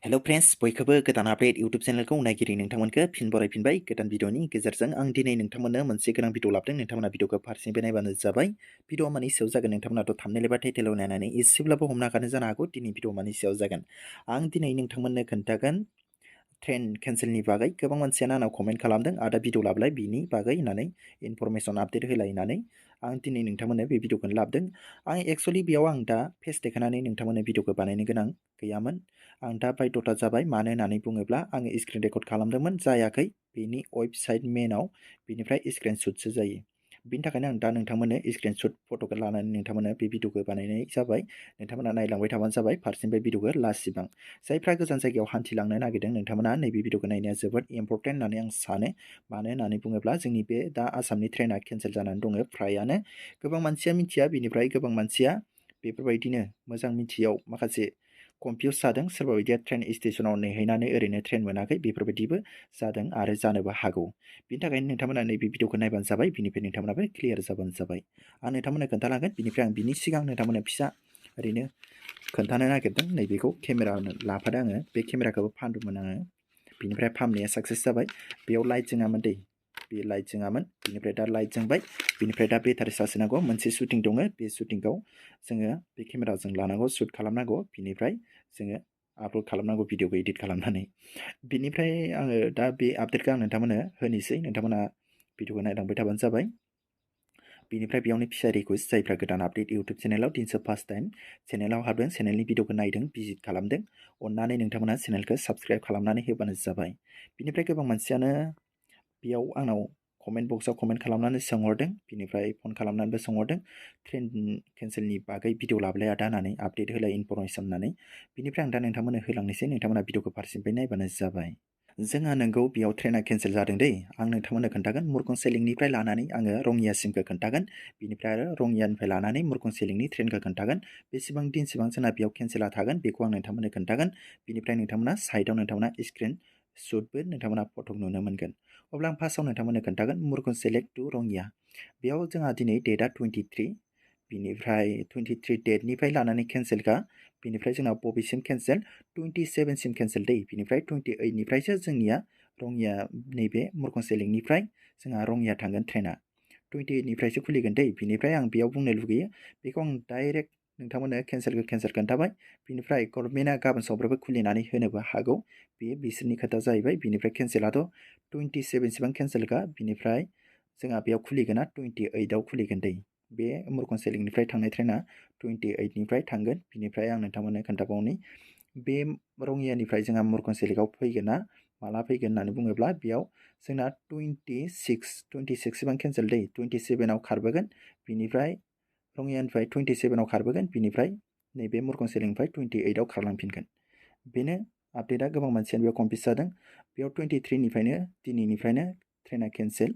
Hello friends बयखौबो गोदान update YouTube चैनलखौ नायगिरि नोंथांमोनखौ फिन बरायफिनबाय गोदान भिडिअनि गेजेरजों आं दिनै नोंथांमोननो मोनसे गोनां भिडिअ लाबोदों नोंथांमोना भिडिअखौ फारसेनिफ्राय नायबानो जाबाय भिडिअ मानि सायाव जागोन नोंथांमोनाथ' थाम्बनेल एबा टाइटेलाव नायनानै एसेब्लाबो हमनो हाखानो जानो हागौ दिनै भिडिअ मानि सायाव जागोन आं दिनै नोंथांमोननो खोन्थागोन ट्रेन केन्सेलनि बागै गोबां मानसियानो आंनाव कमेन्ट खालामदों आदा भिडिअ लाबोलाय बिनि बागै होननानै इनफरमेसन आपडेट होलाय होननानै आं दिनै नोंथांमोननो बे भिडिअखौनो लाबोदों आं एक्सुअलि बेयाव आं दा फेस देखायनानै नोंथांमोननो भिडिअखौ बानायनो गोनां गैयामोन आं दा बायद'था जाबाय मानो होननानै बुङोब्ला आङो स्क्रिन रेकर्ड खालामदोंमोन जायाखै बेनि वेबसाइट मेनाव बेनिफ्राय स्क्रिनशटसो जायो बिनि थाखायनो आं दा नोंथांमोननो स्क्रिनशट फट'खौ लानानै नोंथांमोननो बे भिडिअखौ बानायनाय जाबाय नोंथांमोना नायलांबाय थाबानो जाबाय फारसेनिफ्राय भिडिअखौ लास्टसिबां जायफ्रा गोजान जायगायाव हान्थिलांनो नागिरदों नोंथांमोना नैबे भिडिअखौ नायनाया जोबोद इम्परटेन्ट होननानै आं सानो मानो होननानै बुङोब्ला जोंनि बे दा आसामनि ट्रेना केन्सेल जानानै दङ फ्रायानो गोबां मानसिया मिथिया बिनिफ्राय गोबां मानसिया बेफोरबायदिनो मोजां मिथियाव माखासे कनफिउज जादों सोरबा बायदिया ट्रेन स्टेशनाव नेहैनानै ओरैनो ट्रेन मोनाखै बेफोरबायदिबो जादों आरो जानोबो हागौ बिनि थाखायनो नोंथांमोना नैबे भिडिअखौ नायबानो जाबाय बिनिफ्राय नोंथांमोनाबो क्लियार जाबानो जाबाय आं नोंथांमोननो खोन्थालांगोन बिनिफ्राय आं बिनि सिगां नोंथांमोननो फिसा ओरैनो खोन्थानो नागिरदों नैबेखौ केमेरा लाफादों आङो बे केमेराखौबो फानदोंमोन आङो बिनिफ्राय फाहामनाया साक्सेस जाबाय बेयाव लाइट जोङामोन दै बे लाइट जोङामोन बिनिफ्राय दा लाइट जोंबाय बिनिफ्राय दा बेटारि चार्ज होनांगौ मोनसे शुटिं दङ बे शुटिंखौ जोङो बे केमेराजों लानांगौ शुट खालामनांगौ बिनिफ्राय जोङो आपल'ड खालामनांगौ भिडिअखौ एडिट खालामनानै बिनिफ्राय आङो दा बे आपडेटखौ आं नोंथांमोननो होनोसै नोंथांमोना भिडिअखौ नायलांबाय थाबानो जाबाय बिनिफ्राय बेयावनो फिसा रिकुवेस्ट जायफ्रा गोदान आपडेट यूट्यूब चेनेलाव दिनैसो फार्स्ट टाइम चेनेलाव हाबदों चेनेलनि भिडिअखौ नायदों भिजिट खालामदों अन्नानै नोंथांमोना चेनेलखौ साबस्क्राइब खालामनानै होबानो जाबाय बिनिफ्राय गोबां मानसियानो बेयाव आंनाव कमेन्ट बक्सआव कमेन्ट खालामनानै सोंहरदों बिनिफ्राय फन खालामनानैबो सोंहरदों ट्रेन केन्सेलनि बागै भिडिअ लाबोलाय आदा होननानै आपडेट होलाय इनफरमेसन होननानै बिनिफ्राय आं दा नोंथांमोननो होलांनोसै नोंथांमोना भिडिअखौ फारसेनिफ्राय नायबानो जाबाय जोंहा नोंगौ बेयाव ट्रेना केन्सेल जादों दै आं नोंथांमोननो खोन्थागोन मुरखंसेलिंनिफ्राय लानानै आङो रङियासिमखौ खोन्थागोन बिनिफ्राय आरो रङियानिफ्राय लानानै मुरखंसेलिंनि ट्रेनखौ खोन्थागोन बेसेबां दिनसिबां जोंना बेयाव केन्सेला थागोन बेखौ आं नोंथांमोननो खोन्थागोन बिनिफ्राय नोंथांमोना साइडआव नोंथांमोना स्क्रिन शटबो नोंथांमोना फट' नुनो मोनगोन अब्ला आं फार्स्टआव नोंथांमोननो खोन्थागोन मुरखंसेलेक टु रङिया बेयाव जोंहा दिनै डेटआ 23 बिनिफ्राय 23 डेटनिफ्राय लानानै केन्सेलखा बिनिफ्राय जोंना बबेसिम केन्सेल 27 सिम केन्सेल दै बिनिफ्राय 28 निफ्रायसो जोंनिया रङिया नैबे मुरखंसेलिंनिफ्राय जोंहा रङिया थांगोन ट्रेना 28 निफ्रायसो खुलिगोन दै बिनिफ्राय आं बेयाव बुंनो लुगैयो बेखौ आं डाइरेक्ट नोंथांमोननो केन्सेलखौ केन्सेल खोन्थाबाय बिनिफ्राय गभर्नमेन्टआ गाबोन समफोरबो खुलिनानै होनोबो हागौ बेयो बिसोरनि खोथा जाहैबाय बिनिफ्राय केन्सेलाथ' 27 सिबां केन्सेलखा बिनिफ्राय जोंहा बेयाव खुलिगोना 28आव खुलिगोन दै बे मुरखंसेलिंनिफ्राय थांनाय ट्रेना 28 निफ्राय थांगोन बिनिफ्राय आं नोंथांमोननो खोन्थाबावनि बे रङियानिफ्राय जोंहा मुरखंसेलिंआव फैगोन ना माला फैगोन होननानै बुङोब्ला बेयाव जोंना 26 सिबां केन्सेल दै 27आव खारबोगोन बिनिफ्राय रङियानिफ्राय 27आव खारबोगोन बिनिफ्राय नैबे मुरखंसेलिंनिफ्राय 28आव खारलांफिनगोन बेनो आपडेटआ गोबां मानसियानो बेयाव कनफिउज जादों बेयाव 23 निफ्रायनो दिनैनिफ्रायनो ट्रेना केन्सेल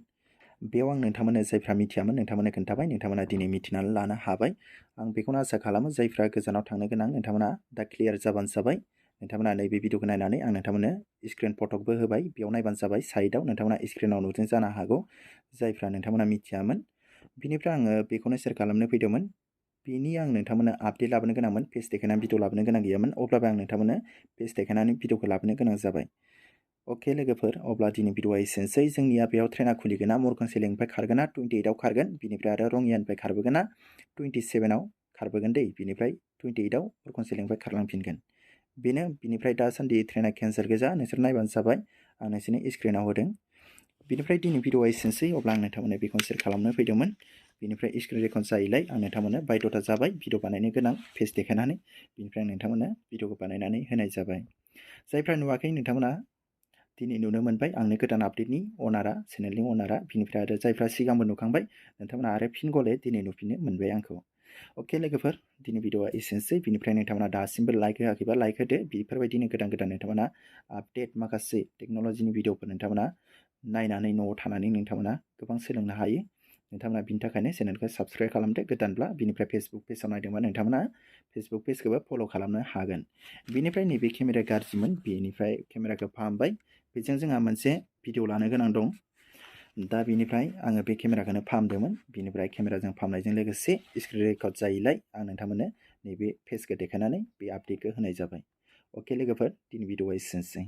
बेयाव आं नोंथांमोननो जायफ्रा मिथियामोन नोंथांमोननो खोन्थाबाय नोंथांमोना दिनै मिथिनानै लानो हाबाय आं बेखौनो आसा खालामो जायफ्रा गोजानाव थांनो गोनां नोंथांमोना दा क्लियार जाबानो जाबाय नोंथांमोना नैबे भिडिअखौ नायनानै आं नोंथांमोननो स्क्रिन फटकबो होबाय बेयाव नायबानो जाबाय साइडआव नोंथांमोना स्क्रिनाव नुदों जानो हागौ जायफ्रा नोंथांमोना मिथियामोन बिनिफ्राय आङो बेखौनो शेयार खालामनो फैदोंमोन बिनि आं नोंथांमोननो आपडेट लाबोनो गोनांमोन पेज देखायनानै भिडिअ लाबोनो गोनां गैयामोन अब्लाबो आं नोंथांमोननो पेज देखायनानै भिडिअखौ लाबोनो गोनां जाबाय अके लोगोफोर अब्ला दिनै भिडिअआ एसेनोसै जोंनिया बेयाव ट्रेना खुलिगोना मुरखंसेलिंनिफ्राय खारगोना 28आव खारगोन बिनिफ्राय आरो रङियानिफ्राय खारबोगोना 27आव खारबोगोन दै बिनिफ्राय 28आव मुरखंसेलिंनिफ्राय खारलांफिनगोन बेनो बिनिफ्राय दासान्दि ट्रेना केन्सेल गोजा नोंसोर नायबानो जाबाय आं नोंसोरनि स्क्रिनाव होदों बिनिफ्राय दिनै भिडिअआ एसेनोसै अब्ला आं नोंथांमोननो बेखौनो शेयार खालामनो फैदोंमोन बिनिफ्राय स्क्रिन रेकर्ड जायैलाय आं नोंथांमोननो बायद'था जाबाय भिडिअ बानायनो गोनां पेज देखायनानै बिनिफ्राय आं नोंथांमोननो भिडिअखौ बानायनानै होनाय जाबाय जायफ्रा नुवाखै नोंथांमोना दिनै नुनो मोनबाय आंनो गोदान आपडेटनि अनारा चेनेलनि अनारा बिनिफ्राय आरो जायफ्रा सिगांबो नुखांबाय नोंथांमोना आरो फिन गले दिनै नुफिननो मोनबाय आंखौ अके लोगोफोर दिनै भिडिअआ एसेनोसै बिनिफ्राय नोंथांमोना दासिमबो लाइक होआखैबा लाइक होदो बेफोरबायदिनो गोदान गोदान नोंथांमोना आपडेट माखासे टेक्न'लजिनि भिडिअफोर नोंथांमोना नायनानै न'आव थानानै नोंथांमोना गोबां सोलोंनो हायो नोंथांमोना बिनि थाखायनो चेनेलखौ साबस्क्राइब खालामदो गोदानब्ला बिनिफ्राय फेसबुक पेजाव नायदोंबा नोंथांमोना फेसबुक पेजखौबो फल' खालामनो हागोन बिनिफ्राय नैबे केमेरा गाज्रिमोन बेनिफ्राय केमेराखौ फाहामबाय बेजों जोंहा मोनसे भिडिअ लानो गोनां दं दा बिनिफ्राय आङो बे केमेराखौनो फाहामदोंमोन बिनिफ्राय केमेराजों फाहामनायजों लोगोसे स्क्रिन रेकर्ड जायैलाय आं नोंथांमोननो नैबे पेजखौ देखायनानै बे आपडेटखौ होनाय जाबाय अके लोगोफोर दिनै भिडिअआ एसेनोसै।